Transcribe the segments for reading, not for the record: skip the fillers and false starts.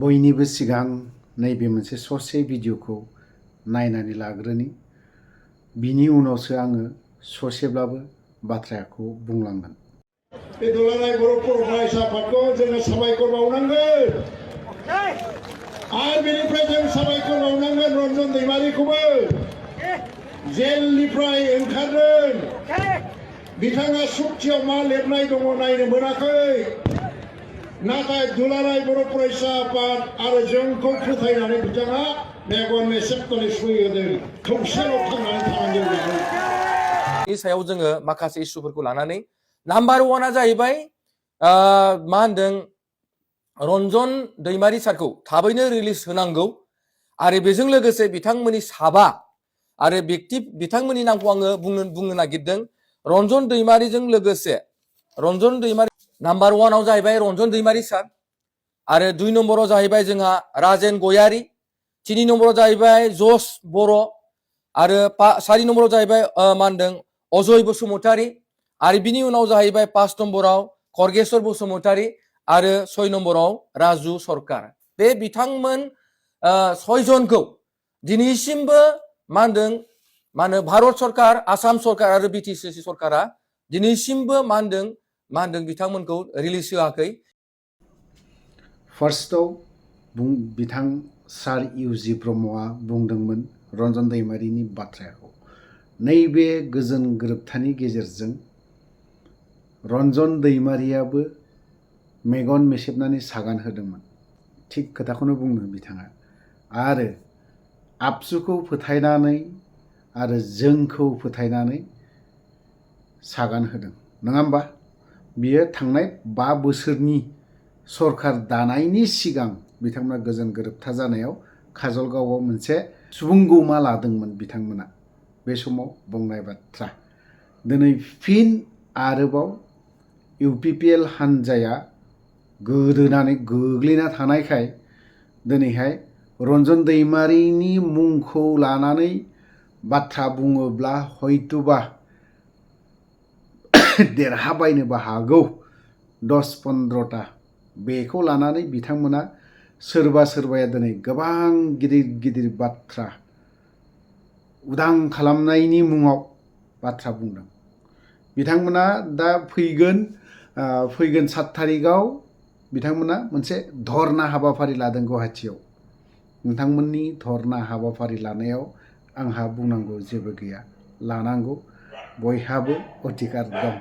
बयनिबो सिगां नैबे मोनसे ससे भिडिअखौ नायनानै लाग्रोनि बिनि उनावसो आङो ससेब्लाबो बाथ्राखौ बुंलांगोन। बे दुलाराय बर' फरायसा आफादखौ जोङो साबायखर बावनांगोन आरो बेनिफ्राय जों साबायखर बावनांगोन रन्जन दैमारिखौबो जेलनिफ्राय ओंखारदों बिथाङा सुक्तियाव मा लिरनाय दङ नायनो मोनाखै नाथाय दुलाराय बर' फरायसा आफाद आरो जोंखौ फोथायनानै बिथाङा मेगन मेसेबनानै सुइ होदों खौसेल' थांनानै थानांगौ नि सायाव जोङो माखासे इस्युफोरखौ लानानै नाम्बार 1आ जाहैबाय मा होनदों रन्जन दैमारि सारखौ थाबैनो रिलिज होनांगौ आरो बेजों लोगोसे बिथांमोननि साबा आरो बिथांमोननि नामखौ आङो बुंनो नागिरदों रन्जन दैमारिजों लोगोसे रन्जन दैमारि नाम्बार 1आव जाहैबाय रन्जन दैमारि सार आरो 2 नम्बराव जाहैबाय जोंहा राजेन गयारी 3 नम्बराव जाहैबाय जस बर' आरो 4 नम्बराव जाहैबाय मा होनदों अजय बसुमतारी आरो बिनि उनाव जाहैबाय 5 नम्बराव खरगेश्वर बसुमतारी आरो 6 नम्बराव राजु सरकार बे बिथांमोन 6 जनखौ दिनैसिमबो मा होनो भारत सरकार आसाम सरकार आरो बिटिसि सरकारा दिनैसिमबो मा होनदों बिथांमोनखौ रिलिज होआखै। फार्स्टआव बिथां सार इउजि ब्रह्मआ बुंदोंमोन रन्जन दैमारिनि बाथ्राखौ नैबे गोजोन गोरोबथानि गेजेरजों रन्जन दैमारियाबो मेगन मेसेबनानै सागान होदोंमोन थिग खोथाखौनो बुंदों बिथाङा आरो आबसुखौ फोथायनानै आरो जोंखौ फोथायनानै सागान होदों नङा होमबा बियो थांनाय 5 बोसोरनि सरकार दानायनि सिगां बिथांमोना गोजोन गोरोबथा जानायाव काजलगावआव मोनसे सुबुंगौमा लादोंमोन बिथांमोना बे समाव बुंनाय बाथ्रा दिनै फिन आरोबाव इउपिपिएल हान्जाया गोदोनानै गोग्लैना थानायखाय दिनैहाय रन्जन दैमारिनि मुंखौ लानानै बाथ्रा बुङोब्ला हयतोबा देरहाबायनोबो हागौ 10-15टा बेखौ लानानै बिथांमोना सोरबाया दिनै गोबां गिदिर बाथ्रा उदां खालामनायनि मुङाव बाथ्रा बुंदों बिथांमोना दा फैगोन 7 तारिखआव बिथांमोना मोनसे धरना हाबाफारि लादों गुवाहाटीआव नोंथांमोननि धरना हाबाफारि लानायाव आंहा बुंनांगौ जेबो गैया लानांगौ बयहाबो अधिकार दं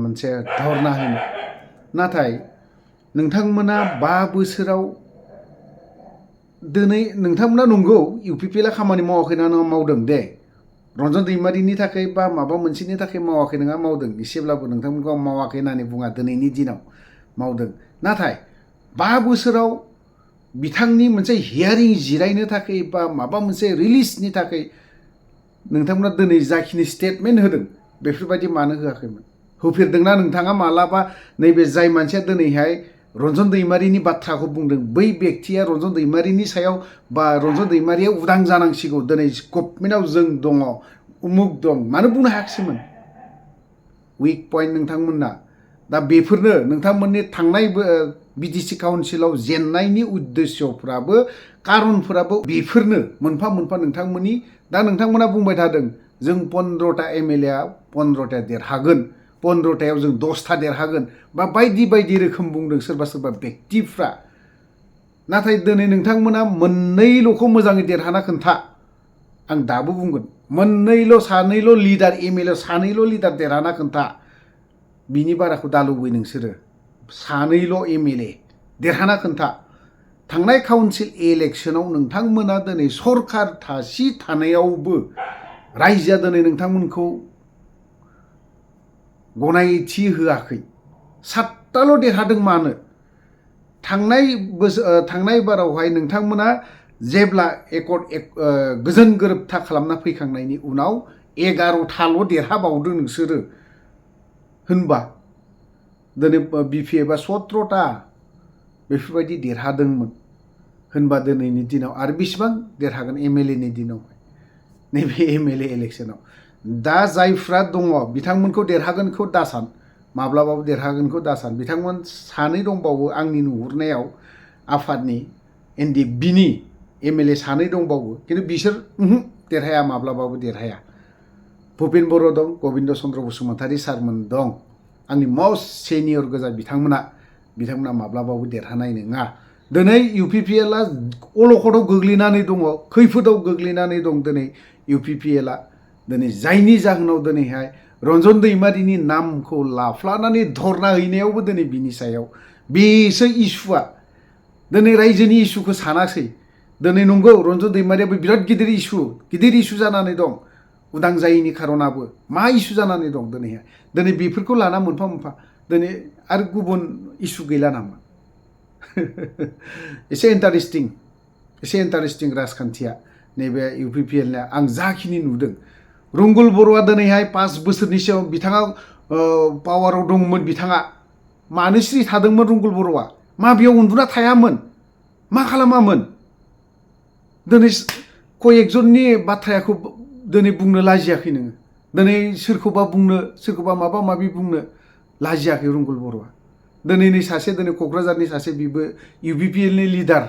मोनसे धरना होनो नाथाय नोंथांमोना 5 बोसोराव दिनै नोंथांमोना नंगौ इउपिपिएलआ खामानि मावाखै ना मावदों दे रन्जन दैमारिनि थाखाय बा माबा मोनसेनि थाखाय मावाखै नङा मावदों एसेब्लाबो नोंथांमोनखौ मावाखै होननानै बुङा दिनैनि दिनाव मावदों नाथाय 5 बोसोराव बिथांनि मोनसे हियारिं जिरायनो थाखाय बा माबा मोनसे रिलिजनि थाखाय नोंथांमोना दिनै जाखिनि स्टेटमेन्ट होदों बेफोरबायदि मानो होआखैमोन होफेरदोंना नोंथाङा मालाबा नैबे जाय मानसिया दिनैहाय रन्जन दैमारिनि बाथ्राखौ बुंदों बै व्यक्तिया रन्जन दैमारिनि सायाव बा रन्जन दैमारिया उदां जानांसिगौ दिनै गभर्नमेन्टआव जों दङ उमुक दं मानो बुंनो हायाखिसैमोन उइक पइन्ट नोंथांमोनना दा बेफोरनो नोंथांमोननि थांनाय बिटिसि काउन्सिलाव जेननायनि उद्देश्यफ्राबो कारनफोराबो बेफोरनो मोनफा नोंथांमोननि दा नोंथांमोना बुंबाय थादों जों 15टा एमएलए 15टा देरहागोन 15टायाव जों 10टा देरहागोन बा बायदि रोखोम बुंदों सोरबा व्यक्तिफ्रा नाथाय दिनै नोंथांमोना मोननैल'खौ मोजाङै देरहाना खोन्था आं दाबो बुंगोन सानैल' लिडार एमएलए सानैल' लिडार देरहाना खोन्था बिनि बाराखौ दालुबै नोंसोरो सानैल' एमएलए देरहाना खोन्था थांनाय काउन्सिल इलेक्शनाव नोंथांमोना दिनै सरकार थासि थानायावबो रायजोआ दिनै नोंथांमोनखौ गनायथि होआखै 7टाल' देरहादों मानो थांनाय बारावहाय नोंथांमोना जेब्ला गोजोन गोरोबथा खालामना फैखांनायनि उनाव 11टाल' देरहाबावदों नोंसोरो होनबा दिनै बिपिएफआ 17टा बेफोरबायदि देरहादोंमोन होनबा दिनैनि दिनाव आरो बेसेबां देरहागोन एमएलएनि दिनावहाय नैबे एमएलए इलेक्शनाव दा जायफ्रा दङ बिथांमोनखौ देरहागोनखौ दासान माब्लाबाबो देरहागोनखौ दासान बिथांमोन सानै दंबावो आंनि नुहुरनायाव आफादनि NDFB-नि MLA सानै दंबावो खिन्थु बिसोर देरहाया माब्लाबाबो देरहाया भुपेन बर' दं गबिन्द चन्द्र बसुमतारी सारमोन दं आंनि मस्ट सेनियर गोजा बिथांमोना माब्लाबाबो देरहानाय नङा दिनै UPPLआ अलखदाव गोग्लैनानै दङ खैफोदाव गोग्लैनानै दं दिनै UPPLआ दिनै जायनि जाहोनाव दिनैहाय रन्जन दैमारिनि नामखौ लाफ्लानानै धरना हैनायावबो दिनै बिनि सायाव बेसो इसुआ दिनै रायजोनि इसुखौ सानाखै दिनै नंगौ रन्जन दैमारियाबो बिराद गिदिर इसु जानानै दं उदां जायैनि खारनाबो मा इसु जानानै दं दिनै बेफोरखौ लाना मोनफा दिनै आरो गुबुन इसु गैला नामा एसे इन्टारेस्टिं राजखान्थिया नैबे UPPLनिया आं जाखिनि नुदों रुंगुल बर'आ दिनैहाय 5 बोसोरनि सिगां बिथाङा पावाराव दंमोन बिथाङा मानो सिरि थादोंमोन रुंगुल बर'आ मा बेयाव उन्दुना थायामोन मा खालामामोन दिनै कयेकजननि बाथ्राखौ दिनै बुंनो लाजियाखै नोङो दिनै सोरखौबा माबा माबि बुंनो लाजियाखै रुंगुल बर'आ दिनै सासे क'क्राझारनि सासे बिबो UPPLनि लिडार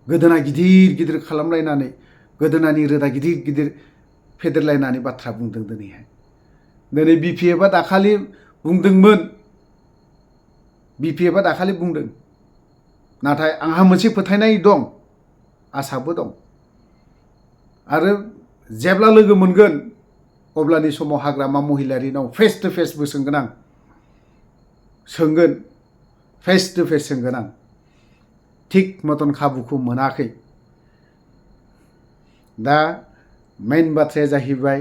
गोदोना गिदिर खालामलायनानै गोदोनानि रोदा गिदिर फेदेरलायनानै बाथ्रा बुंदों दिनै BPFआ दाखालि बुंदों नाथाय आंहा मोनसे फोथायनाय दं आसाबो दं आरो जेब्ला लोगो मोनगोन अब्लानि समाव हाग्रामा महिलारिनाव फेस टु फेसबो सोंगोन आं थिक मतन खाबुखौ मोनाखै दा मेन बाथ्राया जाहैबाय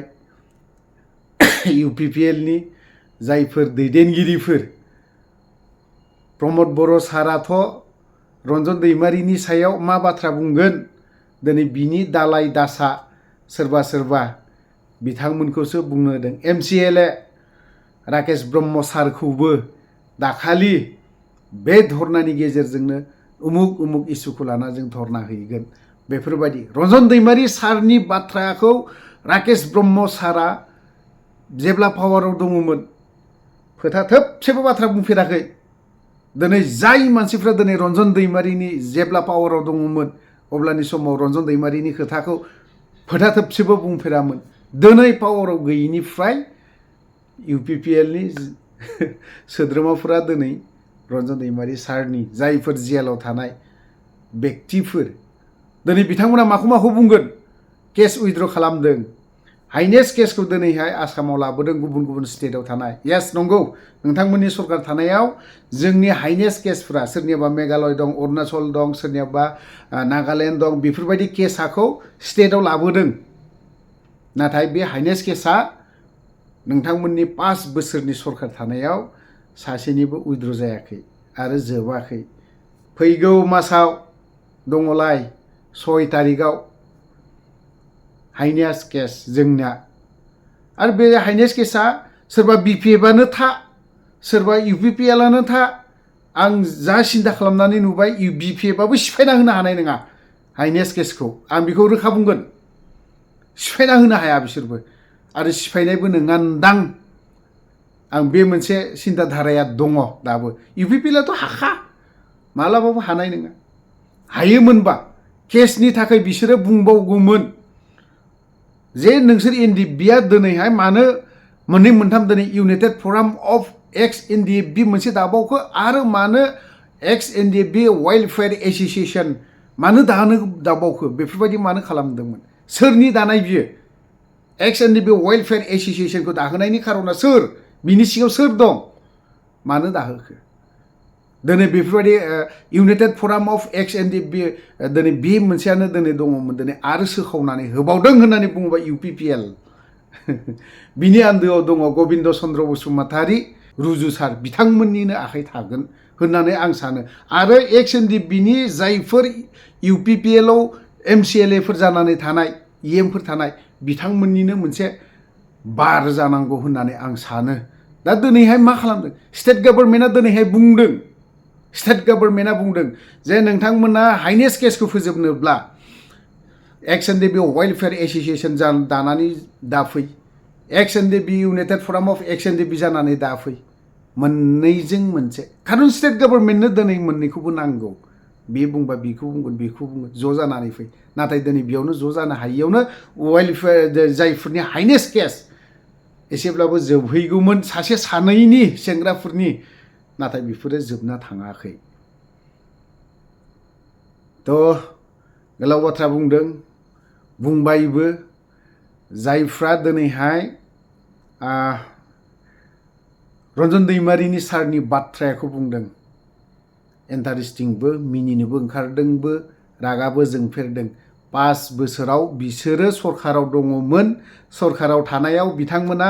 UPPLनि जायफोर दैदेनगिरिफोर प्रमद बर' साराथ' रन्जन दैमारिनि सायाव मा बाथ्रा बुंगोन दिनै बिनि दालाय दासा सोरबा बिथांमोनखौसो बुंनो होदों MCLA राकेश ब्रह्म सारखौबो दाखालि बे धरनानि गेजेरजोंनो उमुक इसुखौ लाना जों धरना हैगोन बेफोरबायदि रन्जन दैमारि सारनि बाथ्राखौ राकेश ब्रह्म सारा जेब्ला पावाराव दङमोन खोथा थोबसेबो बाथ्रा बुंफेराखै दिनै जाय मानसिफ्रा दिनै रन्जन दैमारिनि जेब्ला पावाराव दङमोन अब्लानि समाव रन्जन दैमारिनि खोथाखौ खोथा थोबसेबो बुंफेरामोन दिनै पावाराव गैयिनिफ्राय UPPLनि सोद्रोमाफोरा दिनै रन्जन दैमारि सारनि जायफोर जेलाव थानाय व्यक्तिफोर दिनै बिथांमोना माखौ बुंगोन केस उइथड्र खालामदों हाइनेस्ट केसखौ दिनैहाय आसामाव लाबोदों गुबुन स्टेटआव थानाय येस नंगौ नोंथांमोननि सरकार थानायाव जोंनि हाइनेस्ट केसफोरा सोरनियाबा मेघालय दं अरुणाचल दं सोरनियाबा नागालेण्ड दं बेफोरबायदि केसखौ स्टेटआव लाबोदों नाथाय बे हाइनेस्ट केसा नोंथांमोननि 5 बोसोरनि सरकार थानायाव सासेनिबो उइथड्र जायाखै आरो जोबाखै फैगौ मासाव दङलाय 6 तारिखआव हाइनेस्ट केस जोंना आरो बे हाइनेस्ट केसा सोरबा BPFआनो था सोरबा UPPLआनो था आं जा सिन्था खालामनानै नुबाय BPFआबो सिफायना होनो हानाय नङा हाइनेस्ट केसखौ आं बेखौ रोखा बुंगोन सिफायना होनो हाया बिसोरबो आरो सिफायनायबो नङानदां आं बे मोनसे सिन्था धाराया दङ दाबो UPPLआथ' हाखा मालाबाबो हानाय नङा हायोमोनबा केसनि थाखाय बिसोरो बुंबावगौमोन जे नोंसोर NDFBआ दिनैहाय मानो मोननै मोनथाम दिनै United forum of ex NDFB मोनसे दाबावखो आरो मानो एक्स NDFB वेलफेयार एसोसिएशन मानो दाबावखो बेफोरबायदि मानो खालामदोंमोन सोरनि दानाय बियो एक्स NDFB वेलफेयार एसोसिएशनखौ दाहोनायनि खारना सोर बिनि सिङाव सोर दं मानो दाहोखो दिनै बेफोरबायदि United forum of ex NDFB दिनै बे मोनसेयानो दिनै दङमोन दिनै आरो सोखावनानै होबावदों होननानै बुङोबा UPPL बिनि आन्दोआव दङ गबिन्द चन्द्र बसुमतारी रुजु सार बिथांमोननिनो आखाइ थागोन होननानै आं सानो आरो एक्स NDFBनि जायफोर UPPLआव MCLAफोर जानानै थानाय EMफोर थानाय बिथांमोननिनो मोनसे बार जानांगौ होननानै आं सानो दा दिनैहाय मा खालामदों स्टेट गभर्नमेन्टआ दिनैहाय बुंदों जे नोंथांमोना हाइनेस्ट केसखौ फोजोबनोब्ला एक्स NDFB वेलफेयार एसोसिएशन दानानै दाफै ex NDFB united forum of ex NDFB जानानै दाफै मोननैजों मोनसे खारन स्टेट गभर्नमेन्टनो दिनै मोननैखौबो नांगौ बे बुंबा बेखौ बुंगोन बेखौ बुंगोन ज' जानानै फै नाथाय दिनै बेयावनो ज' जानो हायियावनो जायफोरनि हाइनेस केस एसेब्लाबो जोबहैगौमोन सासे सानैनि सेंग्राफोरनि नाथाय बेफोरो जोबना थाङाखै थ' गोलाव बाथ्रा बुंदों बुंबायबो जायफ्रा दिनैहाय रन्जन दैमारिनि सारनि बाथ्राखौ बुंदों इन्टारेस्टिंबो मिनिनोबो ओंखारदोंबो रागाबो जोंफेरदों 5 बोसोराव बिसोरो सरकाराव दङमोन सरकाराव थानायाव बिथांमोना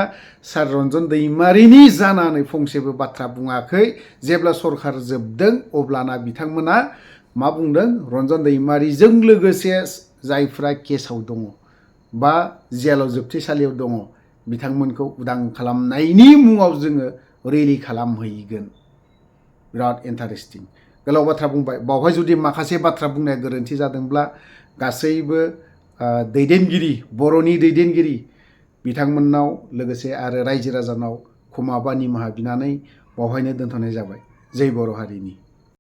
सार रन्जन दैमारिनि जानानै फंसेबो बाथ्रा बुङाखै जेब्ला सरकार जोबदों अब्लाना बिथांमोना मा बुंदों रन्जन दैमारिजों लोगोसे जायफ्रा केसाव दङ बा जेलाव जोबथेसालियाव दङ बिथांमोनखौ उदां खालामनायनि मुङाव जोङो रेलि खालामहैगोन बिराद इन्टारेस्टिं गोलाव बाथ्रा बुंबाय बावहाय जुदि माखासे बाथ्रा बुंनाया गोरोन्थि जादोंब्ला गासैबो दैदेनगिरि बर'नि दैदेनगिरि बिथांमोननाव लोगोसे आरो रायजो राजानाव क्षमा बा निमाहा बिनानै बावहायनो दोनथ'नाय जाबाय जै बर' हारिनि